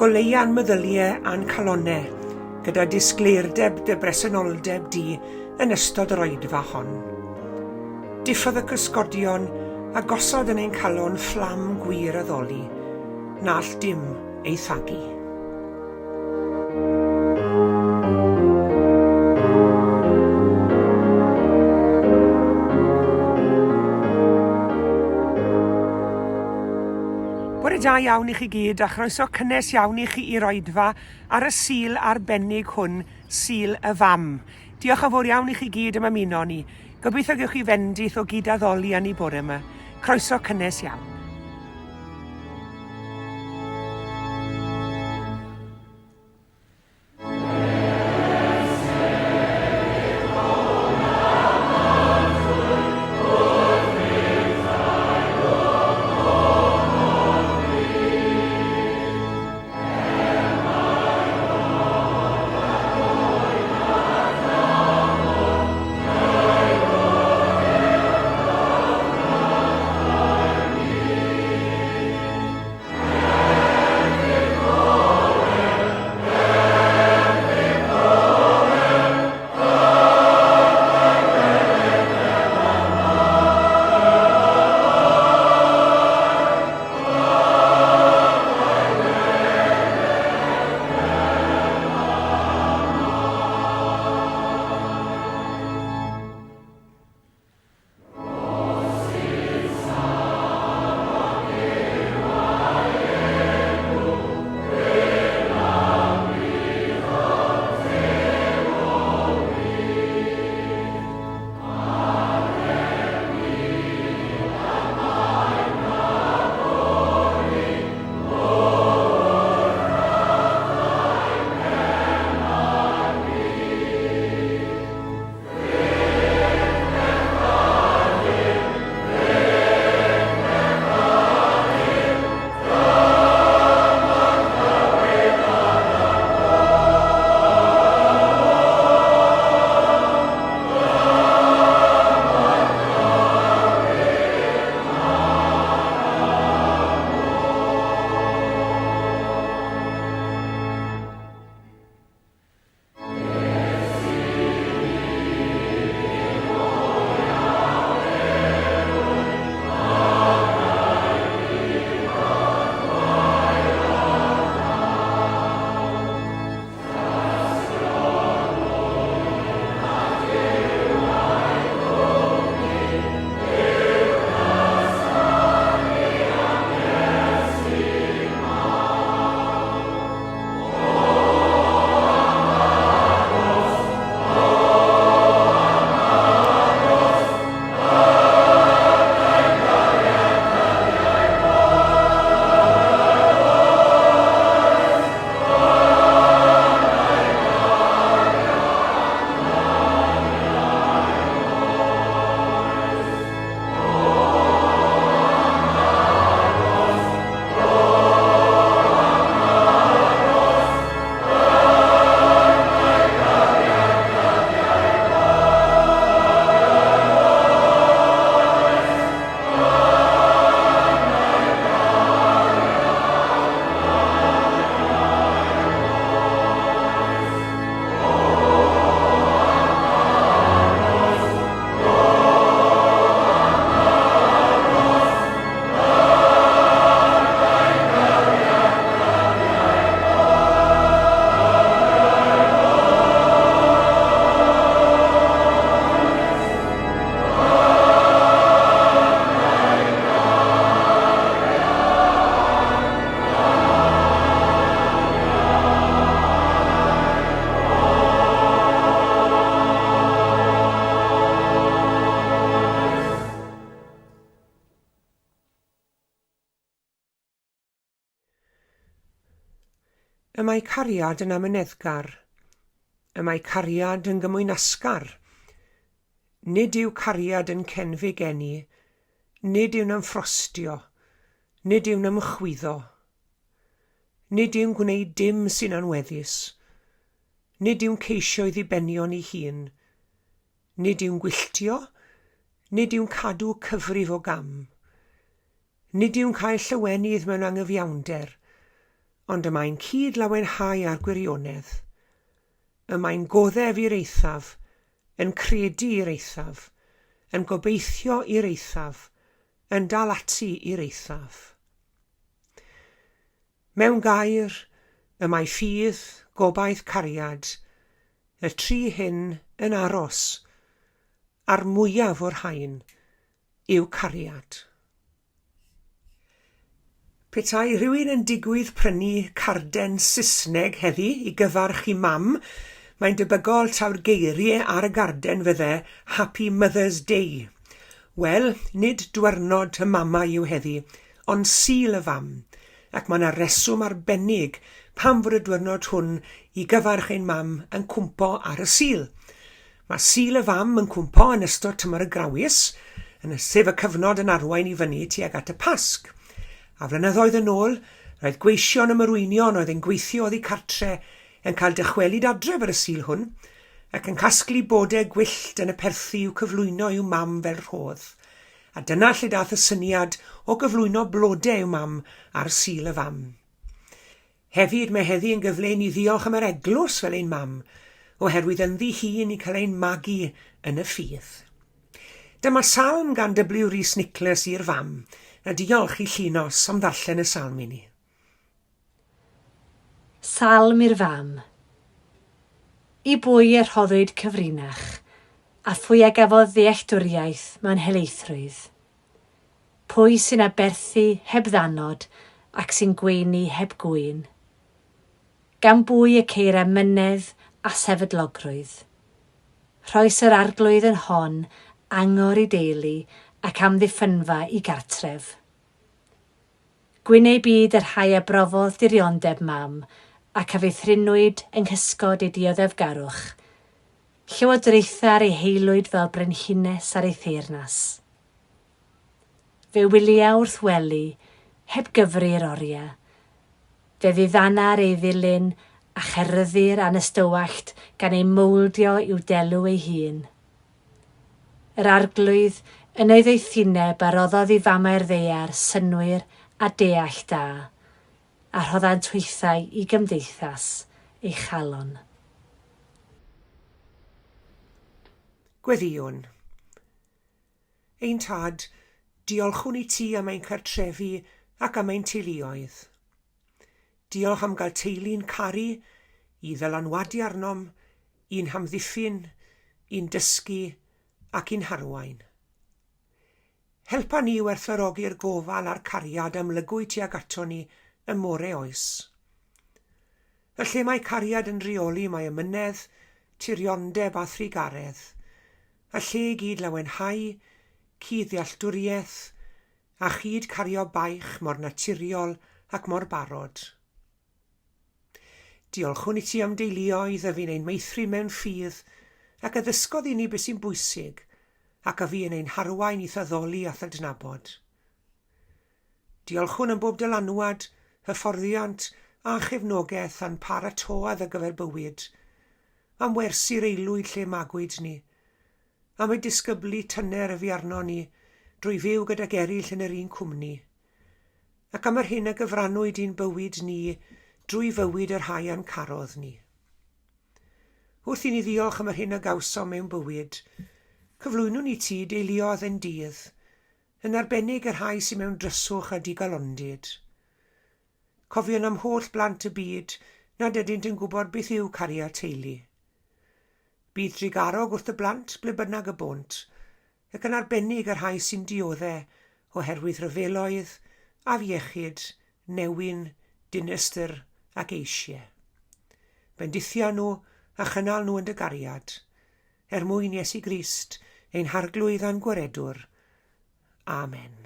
Goleua'n meddyliau a'n calonnau gyda disgleirdeb dy bresenoldeb di yn ystod yr oedfa hon. Diffodd y cysgodion a gosod yn ein calon fflam gwir addoli, na all dim ei thagu. Bore da iawn i chi gyd a chroeso cynnes iawn i chi i'r oedfa ar y Sul arbennig hwn, Sul y Fam. Diolch yn fawr iawn i chi gyd am ymuno ni. Gobeithio gewch chi fendith o gyd-addoli â ni bore yma. Croeso cynnes iawn. Y mae cariad yn amyneddgar. Y mae cariad yn gymwynasgar. Nid yw cariad yn cenfigenu. Nid yw'n ymffrostio. Nid yw'n ymchwyddo. Nid yw'n gwneud dim sy'n anweddus. Nid yw'n ceisio'i ddibenion ei hun. Nid yw'n gwylltio. Nid yw'n cadw cyfrif o gam. Nid yw'n cael llawenydd mewn anghyfiawnder. Ond y mae'n cyd-lawenhau â'r gwirionedd. Y mae'n goddef i'r eithaf, yn credu i'r eithaf, yn gobeithio i'r eithaf, yn dal ati i'r eithaf. Mewn gair, y mae ffydd, gobaith, cariad, y tri hyn yn aros, a'r mwyaf o'r rhain yw cariad. Petai rhywun yn digwydd prynu carden Saesneg heddi i gyfarch i mam, mae'n debygol taw'r geirie ar y garden fydde Happy Mother's Day. Wel, nid dwyrnod y mamau yw heddi, ond Sul y Fam, ac mae 'na reswm arbennig pam fod y dwyrnod hwn i gyfarch ein mam yn cwmpo ar y Sul. Mae Sul y Fam yn cwmpo yn ystod tymor y Grawys, yn y, sef y cyfnod yn arwain i fyny tuag at y Pasg. A flynyddoedd yn ôl, roedd gweision y morwynion oedd yn gweithio oddi cartre yn cael dychwelyd adref ar y Sul hwn, ac yn casglu bodau gwyllt yn y perthi i'w cyflwyno i'w mam fel rhodd. A dyna lle daeth y syniad o gyflwyno blodau i'w mam ar Sul y Fam. Hefyd, mae heddi yn gyfle i ni ddiolch am yr eglwys fel ein mam, oherwydd ynddi hi i ni'n cael ein magu yn y ffydd. Dyma salm gan W Rees Nicholas i'r fam, a diolch i Llinos am ddarllen y salm i ni. Salm i'r fam. I bwy y rhoddwyd cyfrinach, a phwy a gafodd ddealltwriaeth mewn helaethrwydd? Pwy sy'n aberthu heb ddannod ac sy'n gweini heb gŵyn? Gan bwy y ceir amynedd a sefydlogrwydd? Rhoes yr Arglwydd yn hon angor i deulu ac amddiffynfa i gartref. Gwyn eu byd y rhai a brofodd diriondeb mam ac a feithrinwyd yng nghysgod ei dioddefgarwch. Llywodraetha ar ei haelwyd fel brenhines ar ei theyrnas. Fe wylia wrth wely, heb gyfri'r oriau. Fe ddiddana ar ei ddilyn, a cheryddir anystywallt gan ei mowldio i'w delw ei hun. Yr Arglwydd, yn ei ddoethineb, a roddodd i famau'r ddaear synnwyr a deall da, a rhoddant hwythau i gymdeithas ei chalon. Gweddïwn. Ein Tad, diolchwn i ti am ein cartrefi ac am ein teuluoedd. Diolch am gael teulu'n caru, i ddylanwadu arnom, i'n hamddiffyn, i'n dysgu ac i'n harwain. Helpa ni i werthfawrogi'r gofal a'r cariad amlygwyd tuag ato ni ym more oes. Y lle mae cariad yn rheoli mae amynedd, tiriondeb a thrugaredd, a lle i gyd lawenhau, cyd-ddealltwriaeth, a chyd cario baich mor naturiol ac mor barod. Diolchwn i ti am deuluoedd a fu'n ein meithrin mewn ffydd ac a ddysgodd i ni beth sy'n bwysig ac a fu yn ein harwain i'th addoli a'th adnabod. Diolchwn am bob dylanwad, hyfforddiant a chefnogaeth a'n paratoad ar gyfer bywyd, am wersi'r aelwyd lle magwyd ni, am y disgyblu tyner a fu arnon ni drwy fyw gydag eraill yn yr un cwmni. ac am yr hyn a gyfrannwyd i'n bywyd ni drwy fywyd y rhai a'n carodd ni. Wrth i ni ddiolch am yr hyn a gawsom mewn bywyd, cyflwynwn i ti deuluoedd ein dydd, yn arbennig y rhai sydd mewn dryswch a digalondid. Cofiwn am holl blant y byd nad ydynt yn gwybod beth yw cariad teulu. Bydd drugarog wrth y blant ble bynnag y bônt, ac yn arbennig y rhai sy'n diodde' oherwydd rhyfeloedd, afiechyd, newyn, dinistr ac eisie. Bendithia nhw a chynnal nhw yn dy gariad, er mwyn Iesu Grist, ein Harglwydd a'n Gwaredwr. Amen.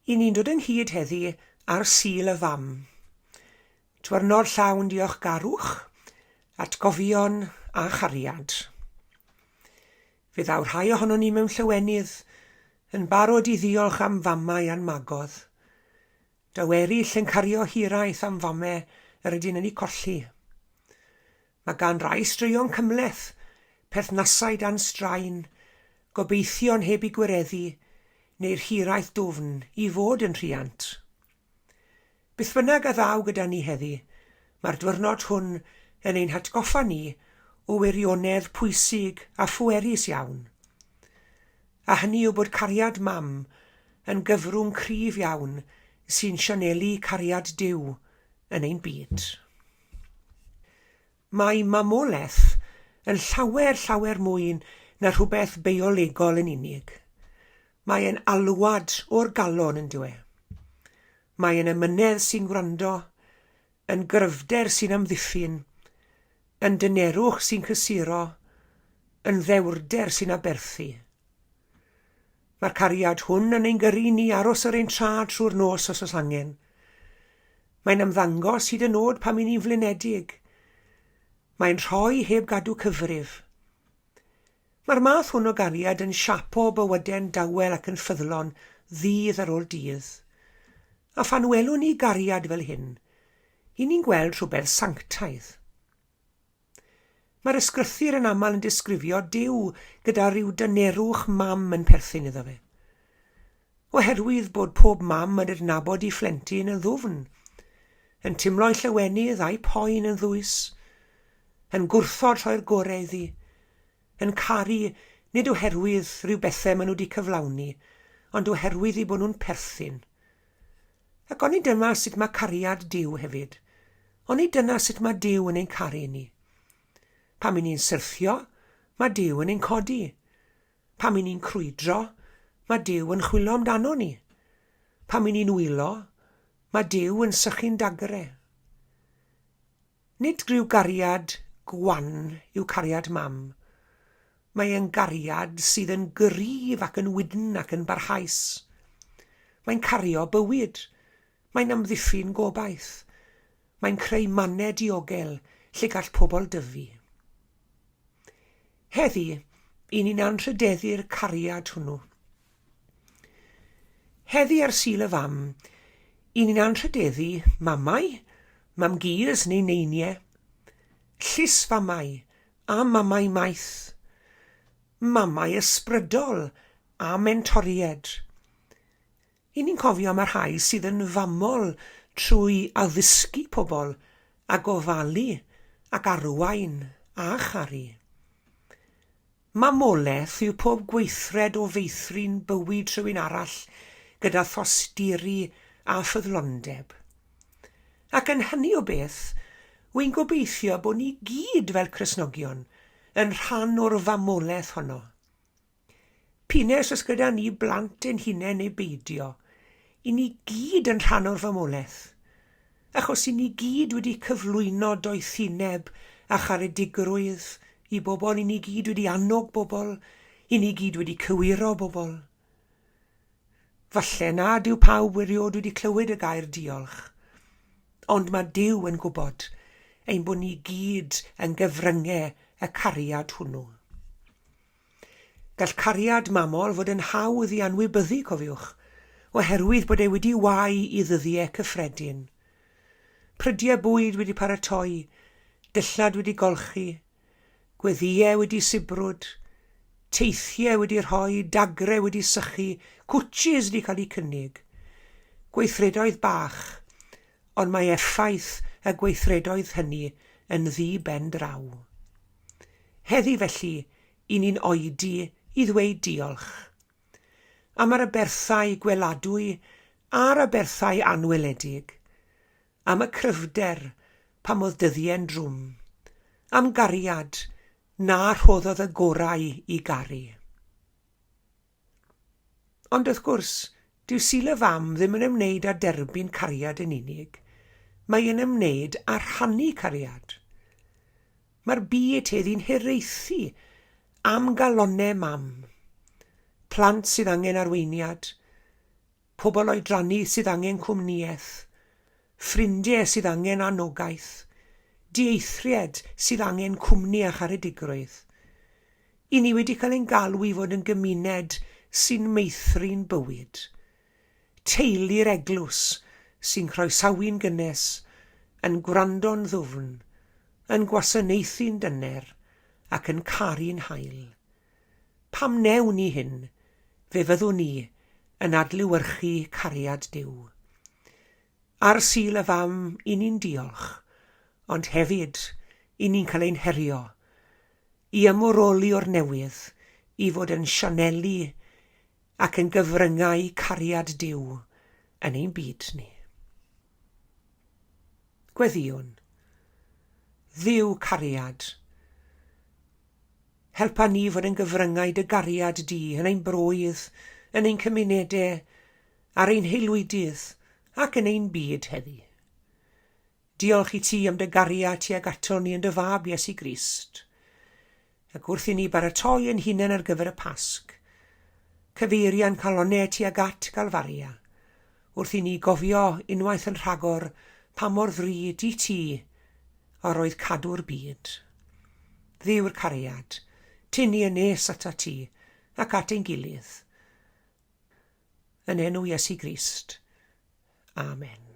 I ni'n dod ynghyd heddi ar Sul y Fam. Dwyrnod llawn diolchgarwch, atgofion a chariad. Fe ddaw rhai ohonon ni mewn llawenydd, yn barod i ddiolch am famau a'n magodd. Daw eraill yn cario hiraeth am famau yr ydyn yn eu colli. Mae gan rai straeon cymhleth, perthnasau dan straen, gobeithion heb eu gwireddu, neu'r hiraeth dwfn i fod yn rhiant. Beth bynnag a ddaw gyda ni heddi, mae'r dwyrnod hwn yn ein hatgoffa ni o wirionedd pwysig a phwerus iawn. A hynny yw bod cariad mam yn gyfrwng cryf iawn sy'n sianelu cariad Duw yn ein byd. Mae mamolaeth yn llawer, llawer mwy na rhywbeth biolegol yn unig. Mae e'n alwad o'r galon yn dyw e. Mae e'n emynedd sy'n gwrando, yn gryfder sy'n amddiffyn, yn dynerwch sy'n cysuro, yn ddewrder sy'n aberthu. Mae'r cariad hwn yn ein gyrru ni aros ar ein traed trwy'r nos os oes angen. Mae'n ymddangos hyd yn oed pan 'y ni'n flinedig. Mae'n rhoi heb gadw cyfrif. Mae'r math hwn o gariad yn siapo bywyde'n dawel ac yn ffyddlon ddydd ar ôl dydd. A phan welwn ni gariad fel hyn, 'y ni'n gweld rhywbeth sanctaidd. Mae'r ysgrythur yn aml yn disgrifio Duw gyda rhyw dynerwch mam yn perthyn iddo fe. Oherwydd bod pob mam yn adnabod ei phlentyn yn ddwfn, yn timlo'i llawenydd a'i phoen yn ddwys, yn gwrthod rhoi'r gorau iddi, yn caru nid oherwydd rhyw bethau maen nhw wedi cyflawni, ond oherwydd eu bod nhw'n perthyn. Ac onid dyma sut mae cariad Duw hefyd? Onid dyna sut mae Duw yn ein caru ni? Pan 'y ni'n syrthio, mae Duw yn ein codi. Pan 'y ni'n crwydro, mae Duw yn chwilio amdano ni. Pan 'y ni'n wylo, mae Duw yn sychu'n dagre. Nid rhyw gariad gwan yw cariad mam. Mae e'n gariad sydd yn gryf ac yn wydn ac yn barhaus. Mae'n cario bywyd. Mae'n amddiffyn gobaith. Mae'n creu mannau diogel lle gall pobl dyfu. Heddi, 'y ni'n anrhydeddu'r cariad hwnnw. Heddi ar Sul y Fam, 'y ni'n anrhydeddu mamau, mam-gu's neu neinie, llys-famau a mamau maeth, mamau ysbrydol a mentoried. 'Y ni'n cofio am y rhai sydd yn famol trwy addysgu pobl a gofalu ac arwain a charu. Mamolaeth yw pob gweithred o feithrin bywyd rhywun arall gyda thosturi a ffyddlondeb. Ac yn hynny o beth, wy'n gobeithio bod ni gyd fel Cristnogion yn rhan o'r famolaeth honno. P'un os oes gyda ni blant ein hunain neu beidio, 'y ni gyd yn rhan o'r famolaeth. Achos i ni gyd wedi cyflwyno doethineb a charedigrwydd i bobl, i ni gyd wedi annog bobl, i ni gyd wedi cywiro bobl. Falle nad yw pawb erioed wedi clywed y gair diolch, ond mae Duw yn gwybod ein bod ni gyd yn gyfryngau y cariad hwnnw. Gall cariad mamol fod yn hawdd i anwybyddu, cofiwch, oherwydd bod e wedi wau i ddyddiau cyffredin. Prydiau bwyd wedi paratoi, dillad wedi golchi, gweddïau wedi sibrwd, teithiau wedi rhoi, dagrau wedi sychu, cwtshis wedi cael eu cynnig. Gweithredoedd bach, ond mae effaith y gweithredoedd hynny yn ddi-ben draw. Heddi felly, 'y ni'n oedi i ddweud diolch. Am yr aberthau gweladwy a'r aberthau anweledig. Am y cryfder pan oedd dyddie'n drwm. Am gariad na rhoddodd y gorau i garu. Ond wrth gwrs, dyw Sul y Fam ddim yn ymwneud â derbyn cariad yn unig, mae e'n ymwneud â rhannu cariad. Mae'r byd heddi'n hiraethu am galonnau mam. Plant sydd angen arweiniad. Pobl oedrannus sydd angen cwmnïaeth, ffrindiau sydd angen anogaeth, dieithriaid sydd angen cwmni a charedigrwydd. I ni wedi cael ein galw i fod yn gymuned sy'n meithrin bywyd. Teulu'r eglwys sy'n croesawu'n gynnes, yn gwrando'n ddwfn, yn gwasanaethu'n dyner ac yn caru'n hael. Pam wnewn ni hyn, fe fyddwn ni yn adlewyrchu cariad Duw. Ar Sul y Fam, i ni'n diolch, ond hefyd i ni'n cael ein herio i ymwroli o'r newydd i fod yn sianeli ac yn gyfryngau cariad Duw yn ein byd ni. Gweddïwn. Dduw cariad, helpa ni fod yn gyfryngau dy gariad di yn ein broydd, yn ein cymunedau, ar ein haelwydydd ac yn ein byd heddi. Diolch i ti am dy gariad tuag aton ni yn dy Fab Iesu Grist. Ac wrth i ni baratoi ein hunain ar gyfer y Pasg, cyfeiria'n calonnau tuag at Galfaria, wrth i ni gofio unwaith yn rhagor pa mor ddrud i ti yr oedd cadw'r byd. Dduw'r cariad, tyn ni yn nes atat ti ac at ein gilydd. Yn enw Iesu Grist. Amen.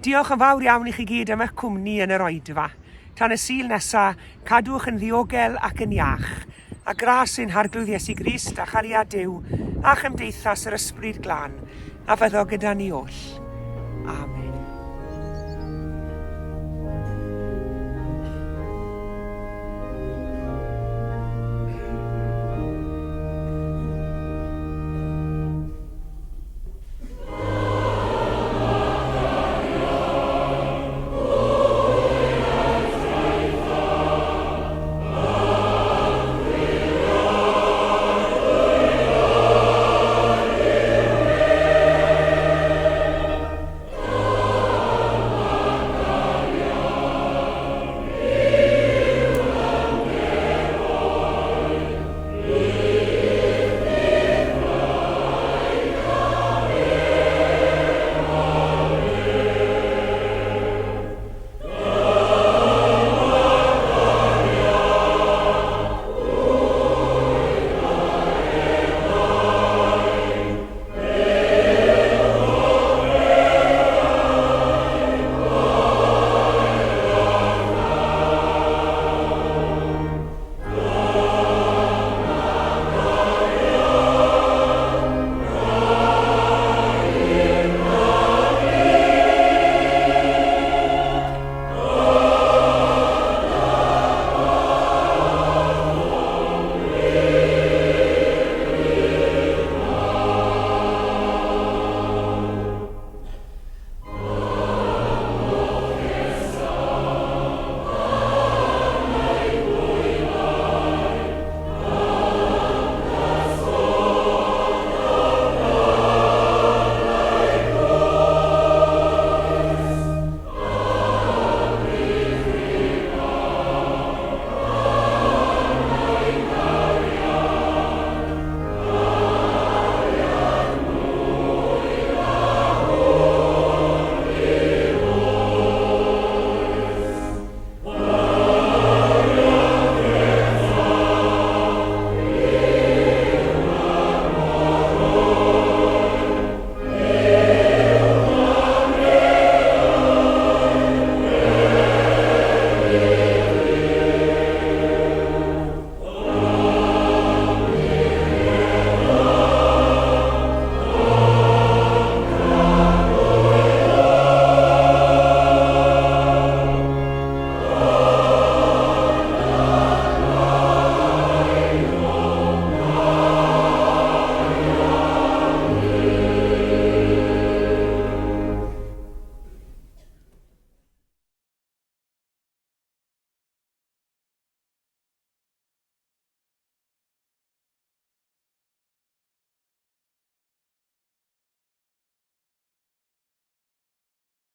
Diolch yn fawr iawn i chi gyd am eich cwmni yn yr oedfa. Tan y Sul nesa, cadwch yn ddiogel ac yn iach. A gras ein Harglwydd Iesu Grist a chariad Duw a chymdeithas yr Ysbryd Glân a fyddo gyda ni oll. Amen.